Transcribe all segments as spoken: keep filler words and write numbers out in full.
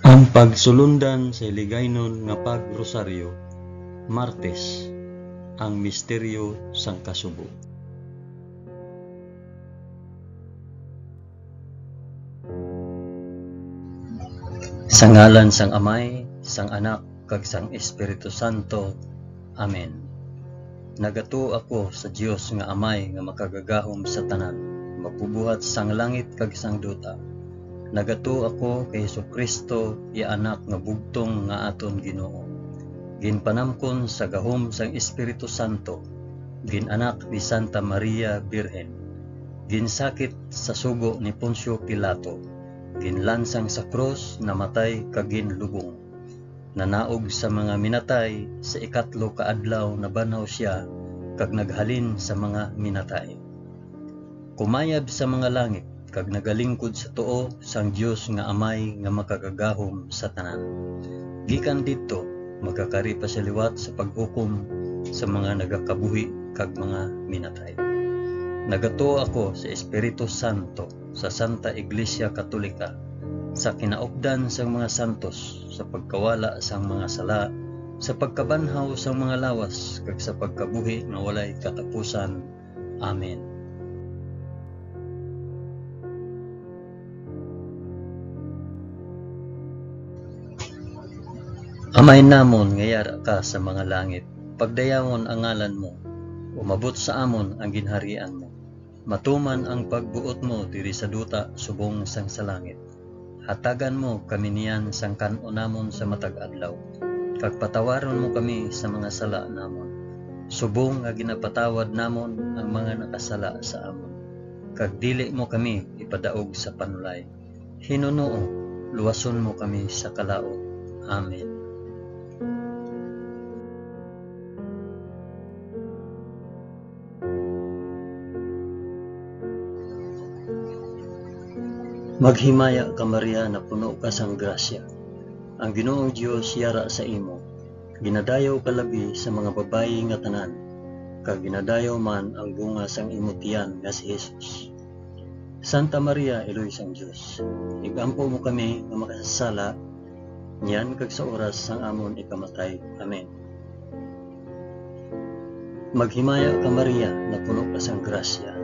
Ang pagsulundan sa Hiligaynon nga pag-rosaryo, Martes, ang misteryo sang kasubo. Sa ngalan sang Amay, sang Anak, kag sang Espiritu Santo. Amen. Nagatuo ako sa Dios nga Amay nga makagagahom sa tanan, magbubuhat sang langit kag sang duta. Nagatuo ako kay Jesu-Cristo, iya Anak nga bugtong nga aton Ginoo. Ginpanamkon sa gahom sang Espiritu Santo, gin-anak ni Santa Maria Birhen, ginsakit sa sugo ni Poncio Pilato, ginlansang sa krus, namatay kag ginlubong. Nanaog sa mga minatay, sa ikatlo ka adlaw nabanhaw sia, kag naghalin sa mga minatay. Kumayab sa mga langit, kag nagalingkod sa tuo sang Dios nga Amay nga makagagahom sa tanan. Gikan didto, magakari pa sia liwat sa paghukom sa mga nagakabuhi kag mga minatay. Nagatuo ako sa Espiritu Santo, sa Santa Iglesia Katolika, sa kinaupdan sang mga santos, sa pagkawala sang mga sala, sa pagkabanhaw sang mga lawas, kag sa pagkabuhi nga walay katapusan. Amen. Amay namon nga yara ka sa mga langit, pagdayawon ang ngalan mo, umabot sa amon ang ginharian mo. Matuman ang pagbuot mo diri sa duta subong sang sa langit. Hatagan mo kami niyan sang kan-o namon sa matag adlaw, kag patawaron mo kami sa mga sala namon, subong nga ginapatawad namon ang mga nakasala sa amon. Kag dili mo kami ipadaog sa panulay. Hinunoo, luwason mo kami sa kalaut. Amen. Maghimaya ka, Maria, napuno ka sang grasya. Ang Ginoong Dios yara sa imo. Ginadayaw ka labi sa mga babayi nga tanan, kag ginadayaw man ang bunga sang imo tiyan nga si Jesus. Santa Maria, Iloy sang Dios, igampo mo kami nga makasasala, niyan kag sa oras sang amon ikamatay. Amen. Maghimaya ka, Maria, napuno ka sang grasya.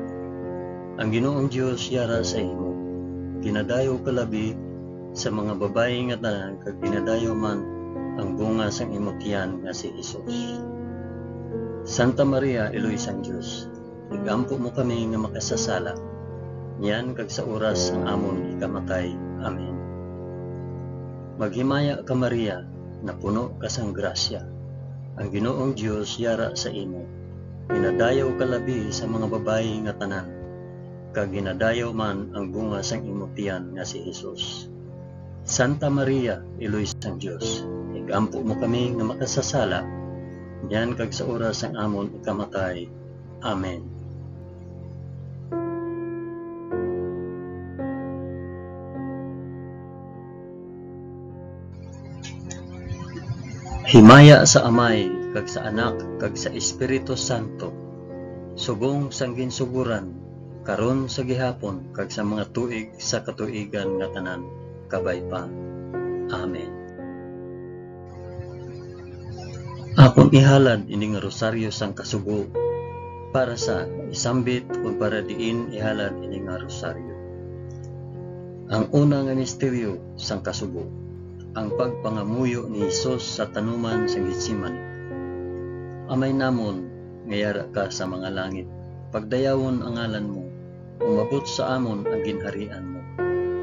Ang Ginoong Dios yara sa imo. Ginadayaw ka labi sa mga babayi nga tanan, kag ginadayaw man ang bunga sang imo tiyan nga si Jesus. Santa Maria, Iloy sang Dios, igampo mo kami nga makasasala, niyan kag sa oras sang amon ikamatay. Amen. Maghimaya ka, Maria, napuno ka sang grasya. Ang Ginoong Dios yara sa imo. Ginadayaw ka labi sa mga babayi nga tanan, kag ginadayaw man ang bunga sang imo tiyan nga si Jesus. Santa Maria, Iloy sang Dios, igampo mo kami nga makasasala, niyan kag sa oras sang amon ikamatay. Amen. Himaya sa Amay, kag sa Anak, kag sa Espiritu Santo, subong sang ginsugoran, karon, sa gihapon, kag sa mga tuig sa katuigan nga tanan. Kabay pa. Amen. Akon ihalad ini nga rosaryo sang kasubo para sa isambit kon para diin ihalad ini nga rosaryo. Ang una nga misteryo sang kasubo, ang pagpangamuyo ni Jesus sa tanuman sang Getsemani. Amay namon nga yara ka sa mga langit, pagdayawon ang ngalan mo, umabot sa amon ang ginharian mo.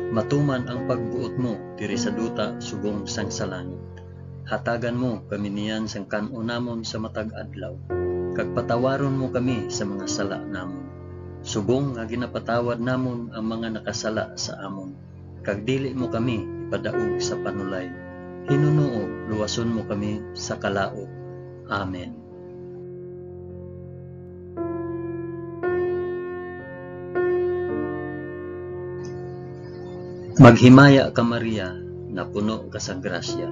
Matuman ang pagbuot mo diri sa duta subong sang sa langit. Hatagan mo kami niyan sang kan-on namon sa matag adlaw, kag patawaron mo kami sa mga sala namon, subong nga ginapatawad namon ang mga nakasala sa amon, kag dili mo kami ipadaog sa panulay. Hinunoo, luwason mo kami sa kalaut. Amen. Maghimaya ka, Maria, napuno ka sang grasya.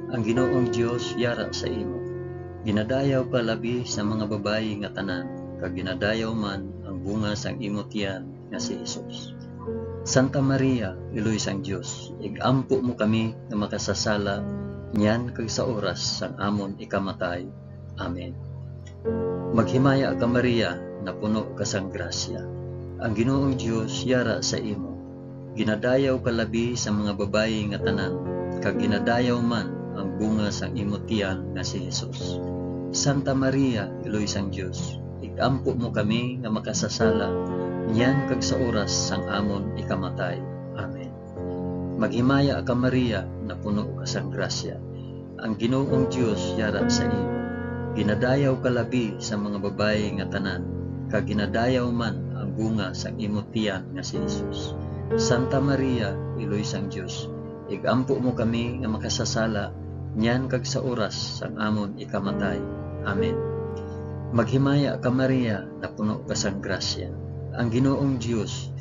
Ang Ginoong Dios yara sa imo. Ginadayaw ka labi sa mga babayi nga tanan, kag ginadayaw man ang bunga sang imo tiyan nga si Jesus. Santa Maria, Iloy sang Dios, ig-ampo mo kami nga makasasala niyan kag sa oras sang amon ikamatay. Amen. Maghimaya ka, Maria, napuno ka sang grasya. Ang Ginoong Dios yara sa imo. Ginadayaw ka labi sa mga babayi nga tanan, kag ginadayaw man ang bunga sang imo tiyan nga si Jesus. Santa Maria, Iloy sang Dios, ig-ampo mo kami nga makasasala niyan kag sa oras sang amon ikamatay. Amen. Maghimaya ka, Maria, napuno ka sang grasya. Ang Ginoong Dios yara sa imo. Ginadayaw ka labi sa mga babayi nga tanan, kag ginadayaw man ang bunga sang imo tiyan nga si Jesus. Santa Maria, Iloy sang Dios, ig-ampo mo kami nga makasasala niyan kag sa oras sang amon ikamatay. Amen. Maghimaya ka, Maria, napuno ka sang grasya. Ang Ginoong Dios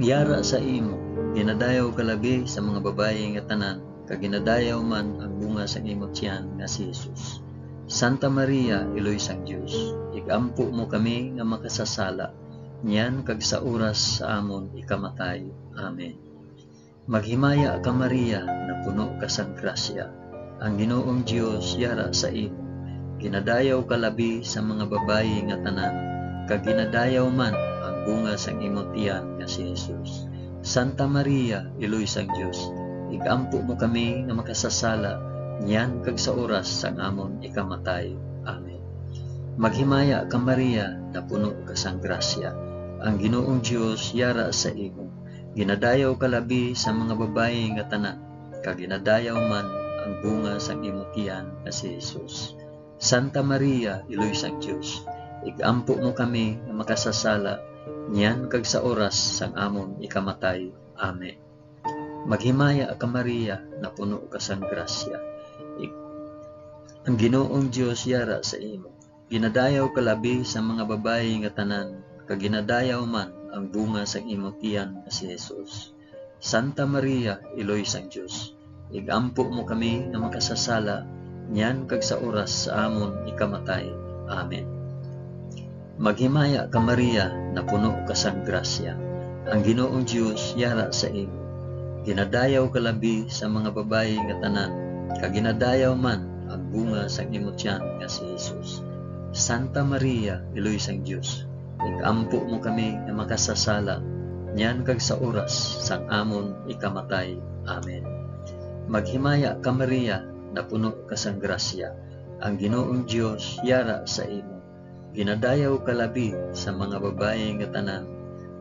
yara sa imo. Ginadayaw ka labi sa mga babayi nga tanan, kag ginadayaw man ang bunga sang imo tiyan nga si Jesus. Santa Maria, Iloy sang Dios, ig-ampo mo kami nga makasasala niyan kag sa oras sa amon ikamatay. Amen. Maghimaya ka, Maria, napuno ka sang grasya. Ang Ginoong Dios yara sa imo. Ginadayaw ka labi sa mga babayi nga tanan, kag ginadayaw man ang bunga sang imo tiyan nga si Jesus. Santa Maria, Iloy sang Dios, ig-ampo mo kami nga makasasala niyan kag sa oras sang amon ikamatay. Amen. Maghimaya ka, Maria, napuno ka sang grasya. Ang Ginoong Dios yara sa imo. Ginadayaw ka labi sa mga babayi nga tanan, kag ginadayaw man ang bunga sang imo tiyan nga si Jesus. Santa Maria, Iloy sang Dios, ig-ampo mo kami nga makasasala niyan kag sa oras sang amon ikamatay. Amen. Maghimaya ka, Maria, napuno ka sang grasya. Ig-, ang Ginoong Dios yara sa imo. Ginadayaw ka labi sa mga babayi nga tanan, kag ginadayaw man ang bunga sang imo tiyan nga si Jesus. Santa Maria, Iloy sang Dios, ig-ampo mo kami nga makasasala niyan kag sa oras sa amon ikamatay. Amen. Maghimaya ka, Maria, napuno ka sang grasya. Ang Ginoong Dios yara sa imo. Ginadayaw ka labi sa mga babayi nga tanan, kag ginadayaw man ang bunga sang imo tiyan nga si Jesus. Santa Maria, Iloy sang Dios, ig-ampo mo kami nga makasasala niyan kag sa oras sang amon ikamatay. Amen. Maghimaya ka, Maria, napuno ka sang grasya. Ang Ginoong Dios yara sa imo. Ginadayaw ka labi sa mga babayi nga tanan,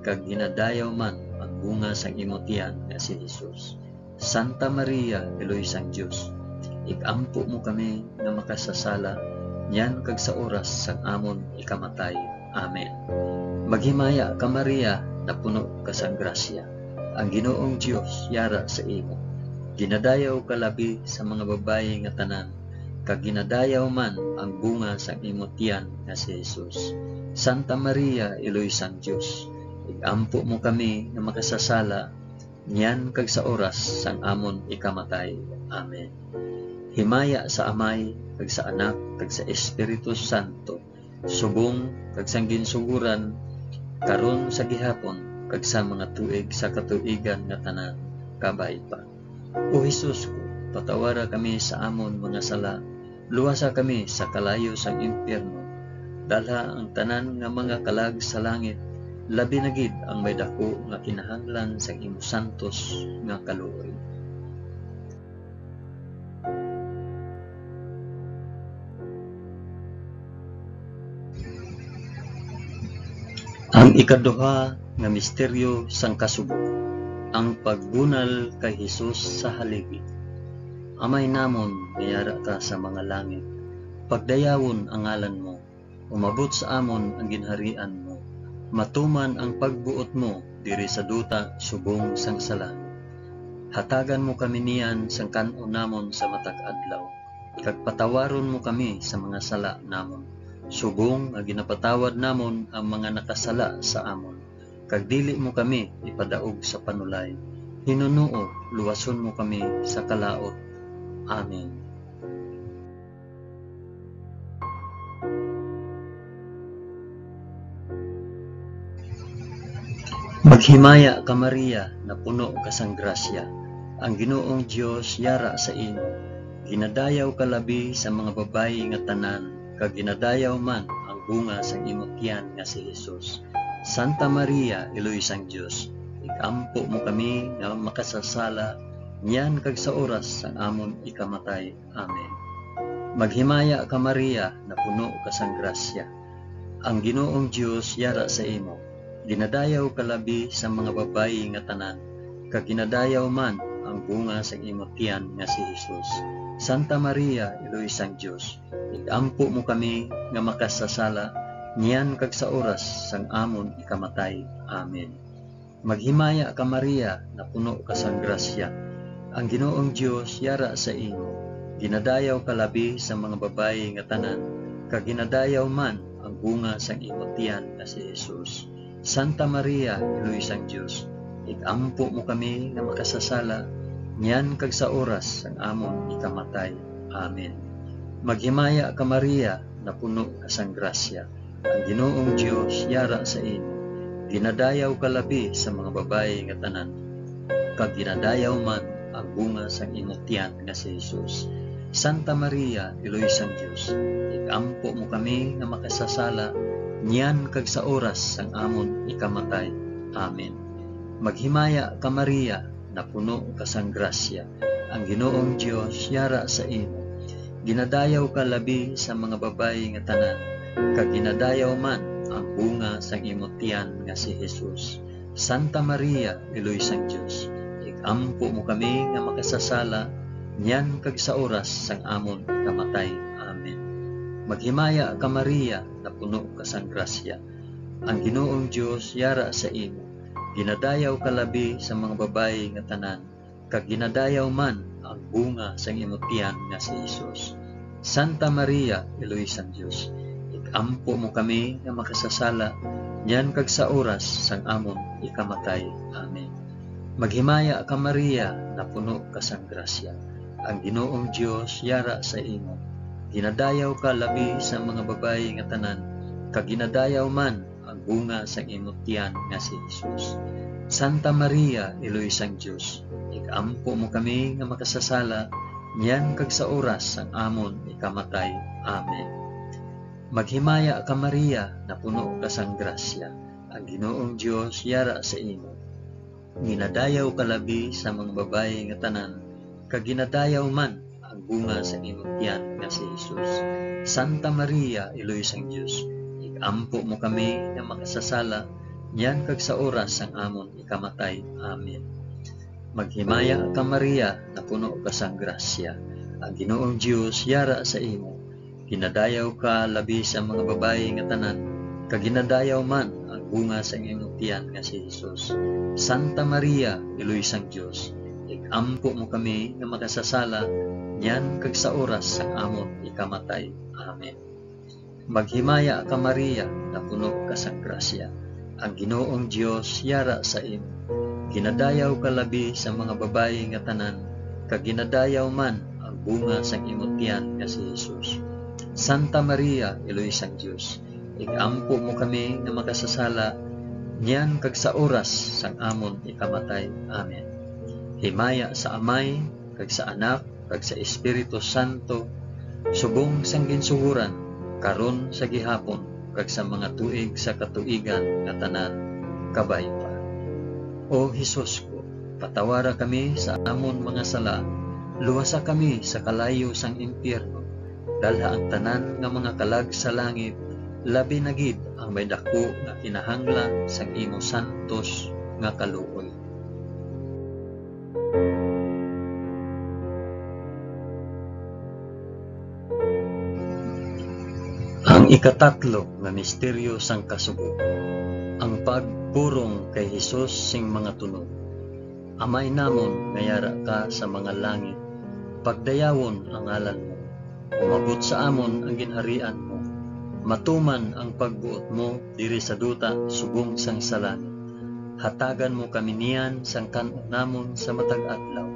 kag ginadayaw man ang bunga sang imo tiyan nga si Jesus. Santa Maria, Iloy sang Dios, ig-ampo mo kami nga makasasala niyan kag sa oras sang amon ikamatay. Amen. Maghimaya ka, Maria, napuno ka sang grasya. Ang Ginoong Dios yara sa imo. Ginadayaw ka labi sa mga babayi nga tanan, kag ginadayaw man ang bunga sang imo tiyan nga si Jesus. Santa Maria, Iloy sang Dios, ig-ampo mo kami nga makasasala niyan kag sa oras sang amon ikamatay. Amen. Himaya sa Amay, kag sa Anak, kag sa Espiritu Santo, subong kag sang ginsugoran, karon, sa gihapon, kag sa mga tuig sa katuigan nga tanan. Kabay pa. O Jesus ko, patawara kami sa amon mga sala, luwasa kami sa kalayo sang impyerno, dalha ang tanan nga mga kalag sa langit, labi na gid ang may daku nga kinahanglan sang imo santos nga kaluoy. Ang ikaduha nga misteryo sang kasubo, ang pagbunal kay Jesus sa haligi. Amay namon nga yara ka sa mga langit, pagdayawon ang ngalan mo, umabot sa amon ang ginharian mo, matuman ang pagbuot mo diri sa duta subong sang sa langit. Hatagan mo kami niyan sang kan-on namon sa matag adlaw, kag patawaron mo kami sa mga sala namon, subong nga ginapatawad namon ang mga nakasala sa amon, kag dili mo kami ipadaog sa panulay. Hinunoo, luwason mo kami sa kalaut. Amen. Himaya ka, Maria, napuno ka sang grasya, ang Ginoong Dios yara sa imo. Ginadayaw ka labi sa mga babayi nga tanan, kag ginadayaw man ang bunga sang imo tiyan nga si Jesus. Santa Maria, Iloy sang Dios, igampo mo kami nga makasasala, niyan kag sa oras sang amon ikamatay. Amen. Maghimaya ka, Maria, napuno ka sang grasya. Ang Ginoong Dios yara sa imo. Ginadayaw ka labi sa mga babayi nga tanan, kag ginadayaw man ang bunga sang imo tiyan nga si Jesus. Santa Maria, Iloy sang Dios, igampo mo kami nga makasasala, niyan kag sa oras sang amon ikamatay. Amen. Maghimaya ka, Maria, napuno ka sang grasya. Ang Ginoong Dios yara sa imo. Ginadayaw ka labi sa mga babayi nga tanan, kag ginadayaw man ang bunga sang imo tiyan nga si Jesus. Santa Maria, Iloy sang Dios, igampo mo kami nga makasasala, niyan kag sa oras sang amon ikamatay. Amen. Maghimaya ka, Maria, napuno ka sang grasya. Ang Ginoong Dios yara sa imo. Ginadayaw ka labi sa mga babayi nga tanan, kag ginadayaw man ang bunga sang imo tiyan nga si Jesus. Santa Maria, Iloy sang Dios, igampo mo kami nga makasasala, niyan kag sa oras sang amon ikamatay. Amen. Maghimaya ka, Maria, napuno ka sang grasya. Ang Ginoong Dios yara sa imo. Ginadayaw ka labi sa mga babayi nga tanan, kag ginadayaw man ang bunga sang imo tiyan nga si Jesus. Santa Maria, Iloy sang Dios, igampo mo kami nga makasasala, niyan kag sa oras sang amon ikamatay. Amen. Maghimaya ka, Maria, napuno ka sang grasya. Ang Ginoong Dios yara sa imo. Ginadayaw ka labi sa mga babayi nga tanan, kag ginadayaw man ang bunga sang imo tiyan nga si Jesus. Santa Maria, Iloy sang Dios, igampo mo kami nga makasasala, niyan kag sa oras sang amon ikamatay. Amen. Maghimaya ka, Maria, napuno ka sang grasya. Ang Ginoong Dios yara sa imo. Ginadayaw ka labi sa mga babayi nga tanan, kag ginadayaw man ang bunga sang imo tiyan nga si Jesus. Santa Maria, Iloy sang Dios, igampo mo kami nga makasasala, niyan kag sa oras sang amon ikamatay. Amen. Maghimaya ka, Maria, napuno ka sang grasya. Ang Ginoong Dios yara sa imo. Ginadayaw ka labi sa mga babayi nga tanan, kag ginadayaw man ang bunga sa imong tiyan nga si Jesus. Santa Maria, Iloy sang Dios, igampo mo kami nga makasasala, niyan kag sa oras sang amon ikamatay. Amen. Maghimaya ka, Maria, napuno ka sang grasya. Ang Ginoong Dios yara sa imo. Ginadayaw ka labi sa mga babayi nga tanan, kag ginadayaw man ang bunga sang imong tiyan nga si Jesus. Santa Maria, Iloy sang Dios, igampo mo kami nga makasasala, niyan kag sa oras sang amon ikamatay. Amen. Maghimaya ka, Maria, napuno ka sang grasya. Ang Ginoong Dios yara sa imo. Ginadayaw ka labi sa mga babayi nga tanan, kag ginadayaw man ang bunga sang imo tiyan nga si Jesus. Santa Maria, Iloy sang Dios, igampo mo kami nga makasasala, niyan kag sa oras sang amon ikamatay. Amen. Himaya sa Amay, kag sa Anak, kag sa Espiritu Santo, subong sang ginsugoran, karon, sa gihapon, kag sa mga tuig sa katuigan nga tanan. Kabay pa. O Jesus ko, patawara kami sa amon mga sala, luwasa kami sa kalayo sang impyerno, dalha ang tanan nga mga kalag sa langit, labi na gid ang may daku nga kinahanglan sang imo santos nga kaluoy. Ang ikatatlo nga misteryo sang kasubo, ang pagpurong kay Jesus sing mga tunog. Amay namon nga yara ka sa mga langit, pagdayawon ang ngalan mo. Umabot sa amon ang ginharian mo. Matuman ang pagbuot mo diri sa duta subong sang sa langit. Hatagan mo kami niyan sang kan-on namon sa matag adlaw,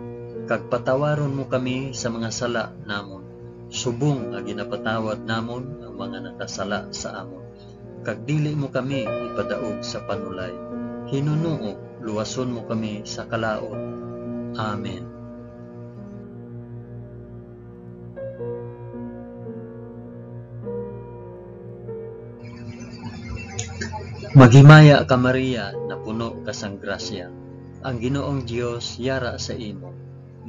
kag patawaron mo kami sa mga sala namon, subong nga ginapatawad namon ang mga nakasala sa amon. Kag dili mo kami ipadaog sa panulay, Ginoo, luwason mo kami sa kalaut. Amen. Maghimaya ka, Maria, napuno ka sang grasya. Ang Ginoong Dios yara sa imo.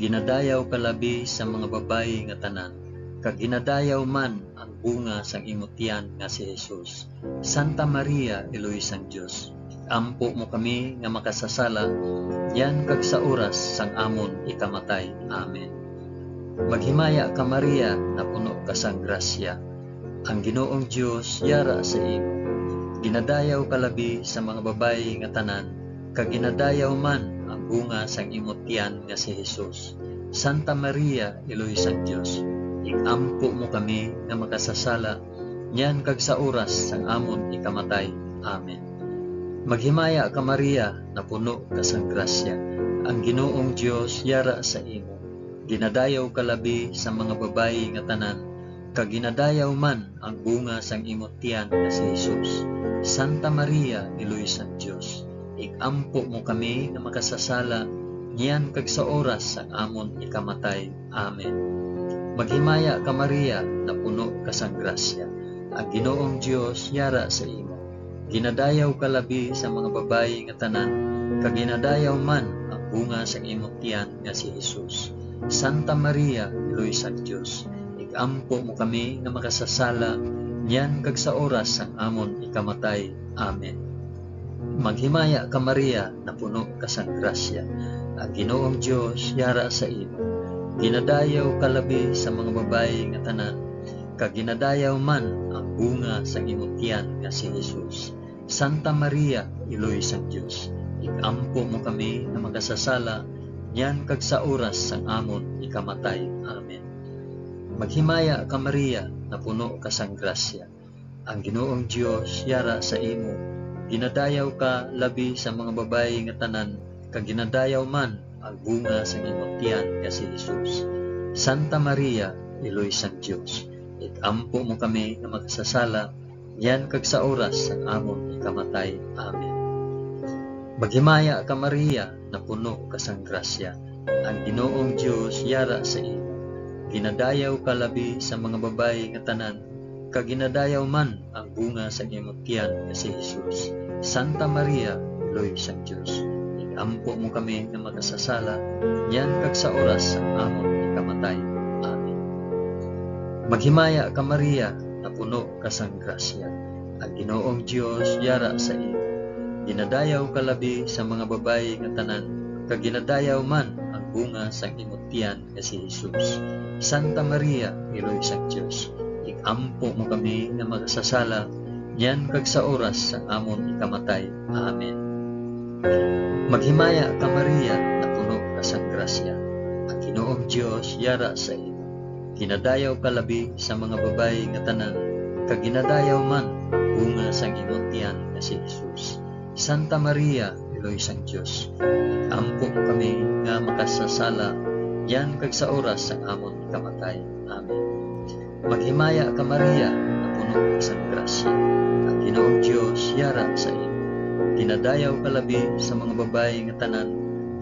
Ginadayaw ka labi sa mga babayi nga tanan, kag ginadayaw man ang bunga sang imo tiyan nga si Jesus. Santa Maria, Iloy sang Dios, ampo mo kami nga makasasala, niyan kag sa oras sang amon ikamatay. Amen. Maghimaya ka, Maria, napuno ka sang grasya. Ang Ginoong Dios yara sa imo. Ginadayaw ka labi sa mga babayi nga tanan, kag ginadayaw man ang bunga sang imo tiyan nga si Jesus. Santa Maria, Iloy sang Dios, ig-ampo mo kami nga makasasala, niyan kag sa oras sang amon ikamatay. Amen. Maghimaya ka, Maria, napuno ka sang grasya. Ang Ginoong Dios yara sa imo. Ginadayaw ka labi sa mga babayi nga tanan, kag ginadayaw man ang bunga sang imo tiyan nga si Jesus. Santa Maria, Iloy sang Dios, ig-ampo mo kami nga makasasala, niyan kag sa oras sang amon ikamatay. Amen. Maghimaya ka, Maria, napuno ka sang grasya. Ang Ginoong Dios yara sa imo. Ginadayaw ka labi sa mga babayi nga tanan, kag ginadayaw man ang bunga sang imo tiyan nga si Jesus. Santa Maria, Iloy sang Dios, ig-ampo mo kami nga makasasala, niyan kag sa oras sang amon ikamatay. Amen. Maghimaya ka, Maria, napuno ka sang grasya. Ang Ginoong Dios yara sa imo. Ginadayaw ka labi sa mga babayi nga tanan, kag ginadayaw man ang bunga sang imo tiyan nga si Jesus. Santa Maria, Iloy sang Dios, ig-ampo mo kami nga makasasala, niyan kag sa oras sang amon ikamatay. Amen. Maghimaya ka, Maria, napuno ka sang grasya. Ang Ginoong Dios yara sa imo. Ginadayaw ka labi sa mga babayi nga tanan, kag ginadayaw man ang bunga sang imo tiyan nga si Jesus. Santa Maria, Iloy sang Dios, ig-ampo mo kami nga makasasala, niyan kag sa oras sang amon ikamatay. Amen. Maghimaya ka, Maria, napuno ka sang grasya. Ang Ginoong Dios yara sa imo. Ginadayaw ka labi sa mga babayi nga tanan, kag ginadayaw man ang bunga sang imo tiyan nga si Jesus. Santa Maria, Iloy sang Dios, ig-ampo mo kami nga makasasala, niyan kag sa oras sang amon ikamatay. Amen. Maghimaya ka, Maria, napuno ka sang grasya. Ang Ginoong Dios yara sa imo. Ginadayaw ka labi sa mga babayi nga tanan, kag ginadayaw man ang bunga sang imo tiyan nga si Jesus. Santa Maria, Iloy sang Dios, ig-ampo mo kami nga makasasala, niyan kag sa oras sang amon ikamatay. Amen. Maghimaya ka, Maria, napuno ka sang grasya. Ang Ginoong Dios yara sa imo. Ginadayaw ka labi sa mga babayi nga tanan, kag ginadayaw man ang bunga sang imo tiyan nga si Jesus. Santa Maria, Iloy sang Dios, ig-ampo mo kami nga makasasala, niyan kag sa oras sang amon kamatay. Amen. Maghimaya ka, Maria, nga puno ka sang grasya. Ang Ginoong Dios yara sa imo. Ginadayaw ka labi sa mga babayi nga tanan,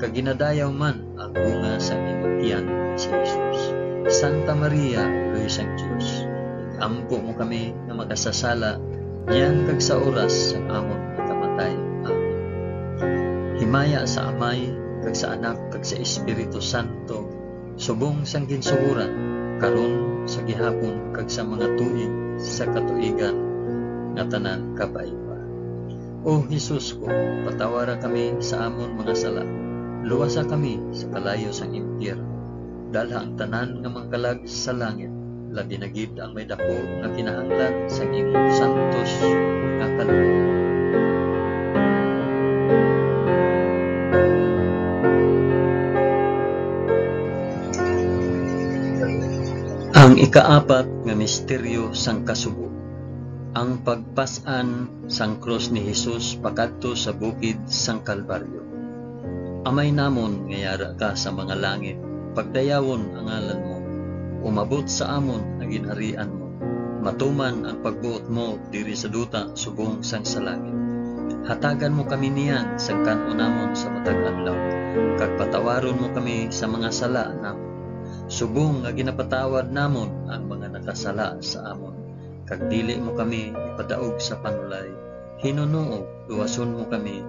kag ginadayaw man ang bunga sang imo tiyan, si Jesus. Santa Maria, Iloy sang Dios, ig-ampo mo kami nga makasasala, niyan kag sa oras sang amon pagkamatay. Amen. Himaya sa Amay, kag sa Anak, kag sa Espiritu Santo, subong sang ginsugoran, karon, sa gihapon, kag sa mga tuig sa katuigan nga tanan. Kabay pa. O Jesus ko, patawara kami sa amon mga sala, luwasa kami sa kalayo sang impyerno, dalha ang tanan nga mga kalag sa langit, labi na gid ang may daku nga kinahanglan sang imong santos nga kalooban. Ang ikaapat nga misteryo sang kasubo, ang pagpas-an sang krus ni Jesus pakadto sa bukid sang Kalbaryo. Amay namon nga yara ka sa mga langit, pagdayawon ang ngalan mo. Umabot sa amon ang ginharian mo. Matuman ang pagbuot mo diri sa duta subong sang sa langit. Hatagan mo kami niyan sang kan-o namon sa matag adlaw, kag patawaron mo kami sa mga sala namon, subong nga ginapatawad namon ang mga nakasala sa amon, kag dili mo kami ipadaog sa panulay. Hinunoog, luwason mo kami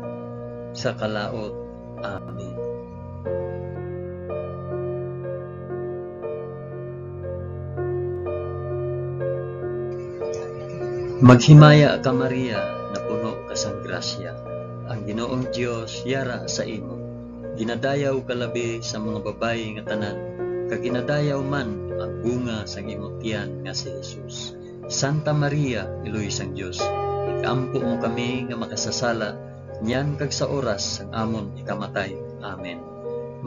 sa kalaut. Amen. Maghimaya ka, Maria, nga puno ka sang grasya. Ang Ginoong Dios yara sa imo. Ginadayaw ka labi sa mga babayi nga tanan, kag ginadayaw man ang bunga sang imo tiyan nga si Jesus. Santa Maria, Iloy sang Dios, ig-ampo mo kami nga makasasala, niyan kag sa oras sang amon ikamatay. Amen.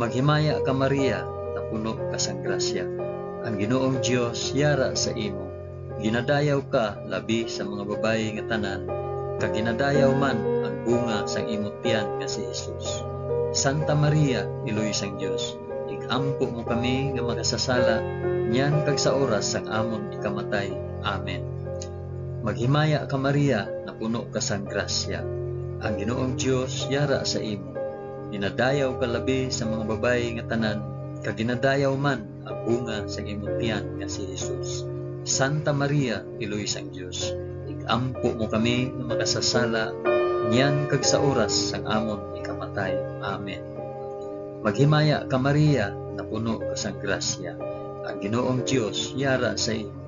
Maghimaya ka, Maria, nga puno ka sang grasya. Ang Ginoong Dios yara sa imo. Ginadayaw ka labi sa mga babayi nga tanan, kag ginadayaw man ang bunga sang imo tiyan nga si Jesus. Santa Maria, Iloy sang Dios, ig-ampo mo kami nga makasasala, niyan kag sa oras sang amon ikamatay. Amen. Maghimaya ka, Maria, nga puno ka sang grasya. Ang Ginoong Dios yara sa imo. Ginadayaw ka labi sa mga babayi nga tanan, kag ginadayaw man ang bunga sang imo tiyan nga si Jesus. Santa Maria, Iloy sang Dios, ig-ampo mo kami nga makasasala, niyan kag sa oras sang amon ikamatay. Amen. Maghimaya ka, Maria, nga puno ka sang grasya. Ang Ginoong Dios yara sa imo.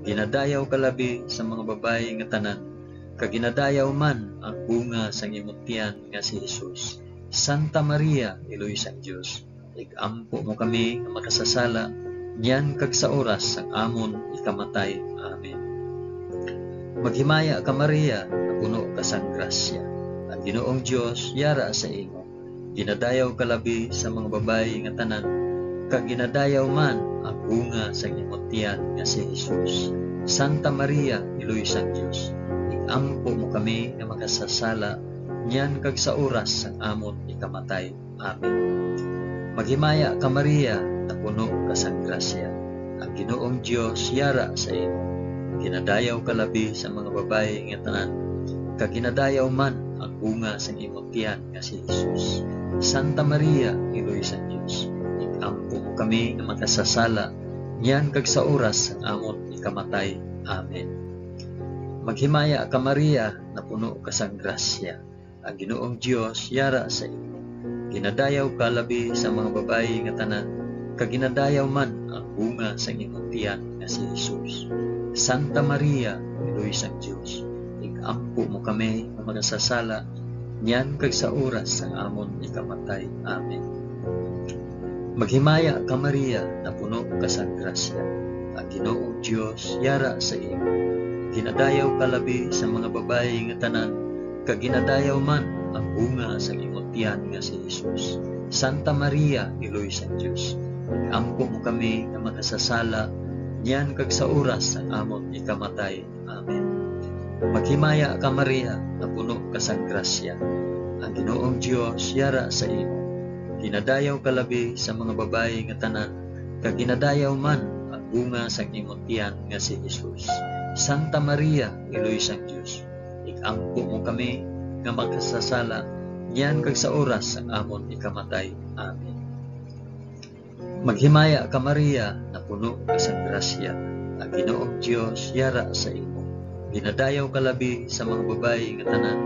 Ginadayaw ka labi sa mga babayi nga tanan, kag ginadayaw man ang bunga sang imo tiyan nga si Jesus. Santa Maria, Iloy sang Dios, ig-ampo mo kami nga makasasala, niyan kag sa oras sang amon ikamatay. Amen. Maghimaya ka, Maria, nga puno ka sang grasya. Ang Ginoong Dios yara sa imo. Ginadayaw ka labi sa mga babayi nga tanan, kag ginadayaw man ang bunga sang imo tiyan nga si Jesus. Santa Maria, Iloy sang Dios, ig-ampo mo kami nga makasasala, niyan kag sa oras sang amon ikamatay. Amen. Maghimaya ka, Maria, nga puno ka sang grasya. Ang Ginoong Dios yara sa imo. Ginadayaw ka labi sa mga babayi nga tanan, kag ginadayaw man ang bunga sang imo tiyan nga si Jesus. Santa Maria, Iloy sang Dios, ig-ampo mo kami nga makasasala, niyan kag sa oras sang amon ikamatay. Amen. Maghimaya ka, Maria, nga puno ka sang grasya. Ang Ginoong Dios yara sa imo. Ginadayaw ka labi sa mga babayi nga tanan, kag ginadayaw man ang bunga sang imo tiyan nga si Jesus. Santa Maria, Iloy sang Dios, ig-ampo mo kami nga makasasala, niyan kag sa oras sang amon ikamatay. Amen. Maghimaya ka, Maria, nga puno ka sang grasya. Ang Ginoong Dios yara sa imo. Ginadayaw ka labi sa mga babayi nga tanan, kag ginadayaw man ang bunga sang imo tiyan nga si Jesus. Santa Maria, Iloy sang Dios, ig-ampo mo kami nga makasasala, niyan kag sa oras sang amon ikamatay. Amen. Maghimaya ka, Maria, nga puno ka sang grasya. Ang Ginoong Dios yara sa imo. Ginadayaw ka labi sa mga babayi nga tanan, kag ginadayaw man ang bunga sang imo tiyan nga si Jesus. Santa Maria, Iloy sang Dios, ig-ampo mo kami nga makasasala, niyan kag sa oras sang amon ikamatay. Amen. Maghimaya ka, Maria, nga puno ka sang grasya, ang Ginoong Dios yara sa imo. Ginadayaw ka labi sa mga babayi nga tanan,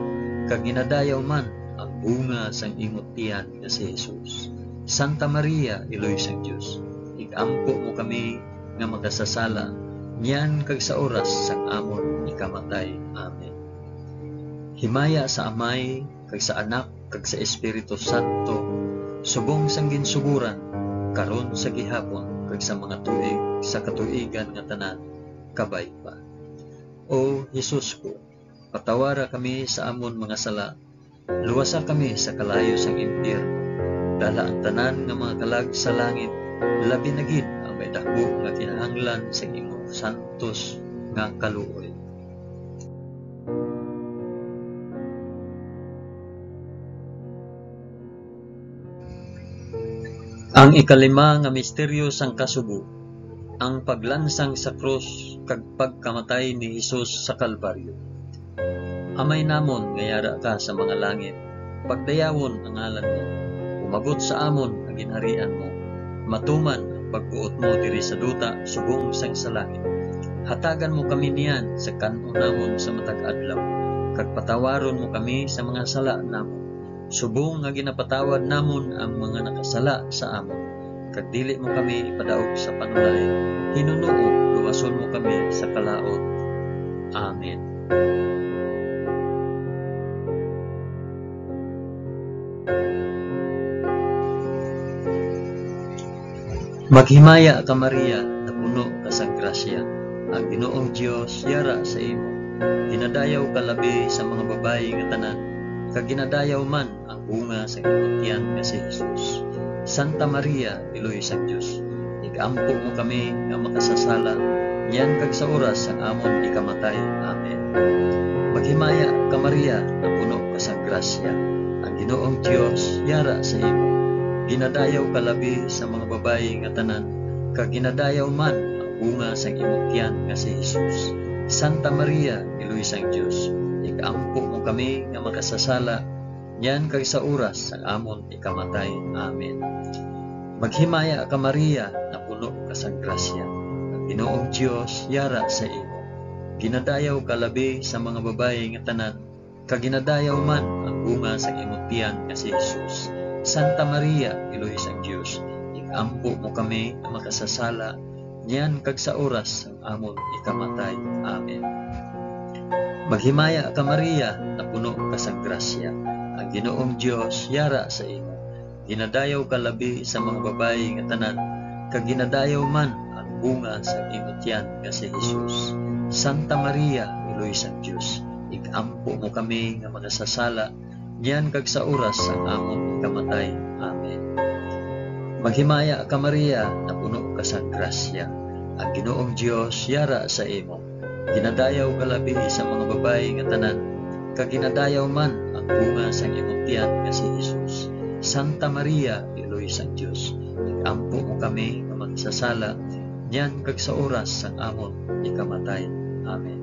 kag ginadayaw man ang bunga sang imo tiyan nga si Jesus. Santa Maria, Iloy sang Dios, ig-ampo mo kami nga makasasala, niyan kag sa oras sang amon ikamatay. Amen. Himaya sa Amay, kag sa Anak, kag sa Espiritu Santo, subong sang ginsugoran, karon, sa gihapon, kag sa mga tuig sa katuigan nga tanan. Kabay pa. O Jesus ko, patawara kami sa amon mga sala, luwasa kami sa kalayo sang impyerno, dala ang tanan nga mga kalag sa langit, labi na gid ang may daku nga kinahanglan sang imong santos nga kaluoy. Ang ikalima nga misteryo sang kasubo, ang paglansang sa krus kag pagkamatay ni Jesus sa Kalbaryo. Amay namon nga yara ka sa mga langit, pagdayawon ang ngalan mo. Umabot sa amon ang ginharian mo. Matuman ang pagbuot mo diri sa duta subong sang sa langit. Hatagan mo kami niyan sa kan-on namon sa matag adlaw, kag patawaron mo kami sa mga sala namon, subong nga ginapatawad namon ang mga nakasala sa amon. Kag dili mo kami ipadaog sa panulay, hinunoo, luwason mo kami sa kalaut. Amen. Maghimaya ka, Maria, napuno ka sang grasya. Ang Ginoong Dios yara sa imo. Ginadayaw ka labi sa mga babayi nga tanan, kag ginadayaw man ang bunga sa imong tiyan nga si Jesus. Santa Maria, Iloy sang Dios, ig-ampo mo kami nga makasasala, niyan kag sa oras sang amon ikamatay. Amen. Maghimaya ka, Maria, napuno ka sang grasya. Ang Ginoong Dios yara sa imo. Ginadayaw ka labi sa mga babayi nga tanan, kag ginadayaw man ang bunga sang imong tiyan nga si Jesus. Santa Maria, Iloy sang Dios, ig-ampo mo kami nga makasasala, niyan kag sa oras sang amon ikamatay. Amen. Maghimaya ka, Maria, napuno ka sang grasya. Ang Ginoong Dios yara sa imo. Ginadayaw ka labi sa mga babayi nga tanan, kag ginadayaw man ang bunga sang imong tiyan nga si Jesus. Santa Maria, Iloy sang Dios, ig-ampo mo kami nga makasasala, niyan kag sa oras sang amon ikamatay. Amen. Maghimaya ka, Maria, napuno ka sang grasya. Ang Ginoong Dios yara sa imo. Ginadayaw ka labi sa mga babayi nga tanan, kag ginadayaw man ang bunga sang imo tiyan nga si Jesus. Santa Maria, Iloy sang Dios, ig-ampo mo kami nga makasasala, niyan kag sa oras sang amon kamatay. Amen. Maghimaya ka, Maria, napuno ka sang grasya. Ang Ginoong Dios yara sa imo. Ginadayaw ka labi sa mga babayi nga tanan, kag ginadayaw man ang bunga sang imong tiyan nga si Jesus. Santa Maria, Iloy sang Dios, ig-ampo mo kami nga makasasala, niyan kag sa oras sang amon ikamatay. Amen.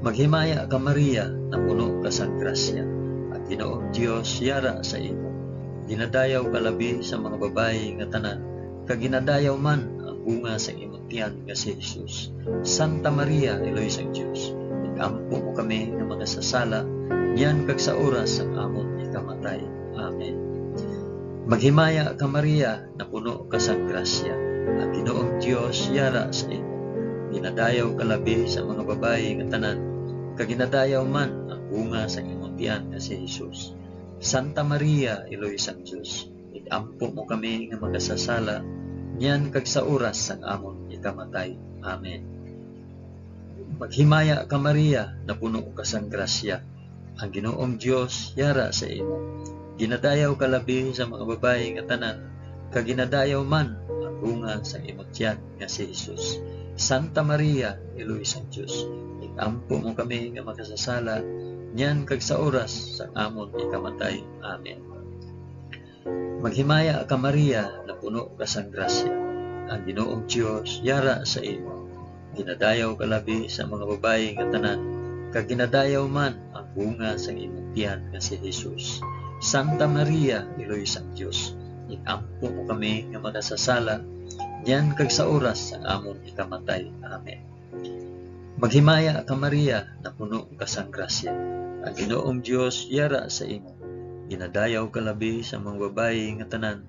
Maghimaya ka, Maria, napuno ka sang grasya. Ang Ginoong Dios yara sa imo. Ginadayaw ka labi sa mga babayi nga tanan, kag ginadayaw man ang bunga sang imong tiyan nga si Jesus. Santa Maria, Iloy sang Dios, ig-ampo mo kami nga makasasala, niyan kag sa oras sang amon ikamatay. Amen. Maghimaya ka, Maria, napuno ka sang grasya. Ang Ginoong Dios yara sa imo. Ginadayaw ka labi sa mga babayi nga tanan, kag ginadayaw man ang bunga sang imong tiyan nga si Jesus. Santa Maria, Iloy sang Dios, ig-ampo mo kami nga makasasala, niyan kag sa oras sang amon ikamatay. Amen. Maghimaya ka, Maria, napuno ka sang grasya. Ang Ginoong Dios yara sa imo. Ginadayaw ka labi sa mga babayi nga tanan, kag ginadayaw man ang bunga sang imong tiyan nga si Jesus. Santa Maria, Iloy sang Dios, ig-ampo mo kami nga makasasala, niyan kag sa oras sang amon ikamatay. Amen. Maghimaya ka, Maria, napuno ka sang grasya. Ang Ginoong Dios yara sa imo. Ginadayaw ka labi sa mga babayi nga tanan, kag ginadayaw man ang bunga sang imong tiyan nga si Jesus. Santa Maria, Iloy sang Dios, ig-ampo mo kami nga makasasala, niyan kag sa oras sang amon ikamatay. Amen. Maghimaya ka, Maria, napuno ka sang grasya. Ang Ginoong Dios yara sa imo. Ginadayaw ka labi sa mga babayi nga tanan,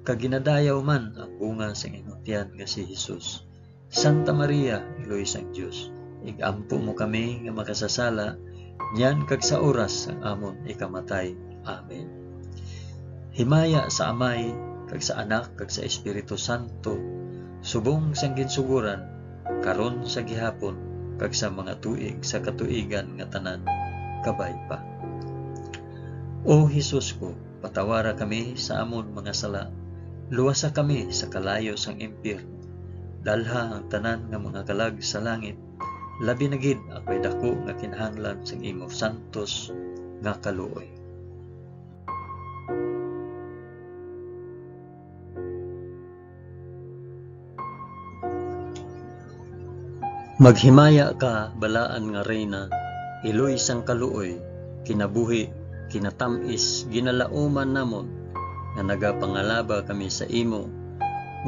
kag ginadayaw man ang bunga sang imong tiyan nga si Jesus. Santa Maria, Iloy sang Dios, ig-ampo mo kami nga makasasala, niyan kag sa oras sang amon ikamatay. Amen. Himaya sa Amay, kag sa Anak, kag sa Espiritu Santo, subong sang ginsugoran, karon, sa gihapon, kag sa mga tuig sa katuigan nga tanan. Kabay pa. O Jesus ko, patawara kami sa amon mga sala, luwasa kami sa kalayo sang impyerno, dalha ang tanan nga mga kalag sa langit, labi na gid ang may daku nga kinahanglan sang imo santos nga kaluoy. Maghimaya ka, balaan nga Reyna, iloy sang kaluoy, kinabuhi, kinatamis, ginalauman namon, nga nagapangalaba kami sa imo,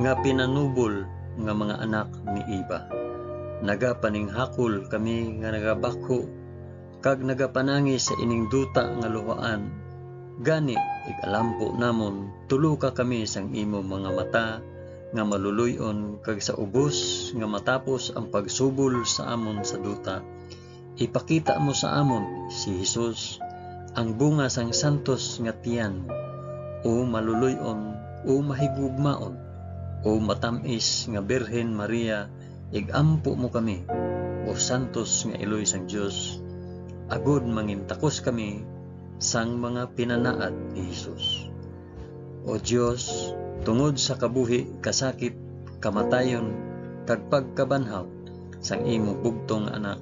nga pinanubol nga mga anak ni Eva. Nagapaninghakol kami nga nagabakho, kag nagapanangis sa ining duta nga luhaan. Gani, igalampo namon, tuloka kami sang imo mga mata nga maluloy-on, kag sa ubos nga matapos ang pagsubol sa amon sa duta, ipakita mo sa amon si Jesus, ang bunga sang santos nga tiyan, o maluloy-on, o mahigugmaon, o matamis nga Birhen Maria, igampo mo kami, o santos nga iloy sang Dios, agod mangintakos kami sang mga pinanaad ni Jesus. O Dios, tungod sa kabuhi, kasakit, kamatayon, kag pagkabanhaw sang imo bugtong nga Anak,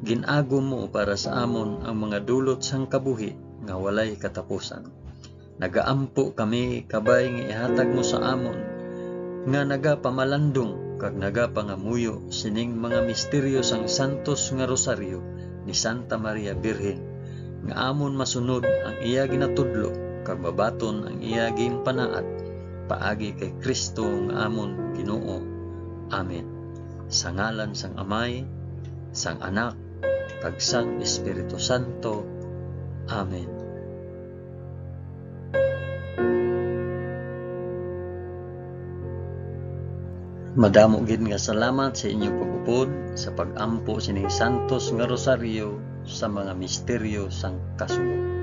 gin-agom mo para sa amon ang mga dulot sang kabuhi nga walay katapusan. Nagaampo kami, kabay nga ihatag mo sa amon nga nagapamalandong kag nagapangamuyo sining mga misteryo sang santos nga rosaryo ni Santa Maria Birhen, nga amon masunod ang iya ginatudlo kag mabaton ang iya ginpanaad, paagi kay Cristo nga amon Ginoo. Amen. Sa ngalan sang Amay, sang Anak, kag sang Espiritu Santo. Amen. Madamo gid nga salamat sa inyo pag-upod sa pag-ampo sining santos nga rosaryo sa mga misteryo sang kasubo.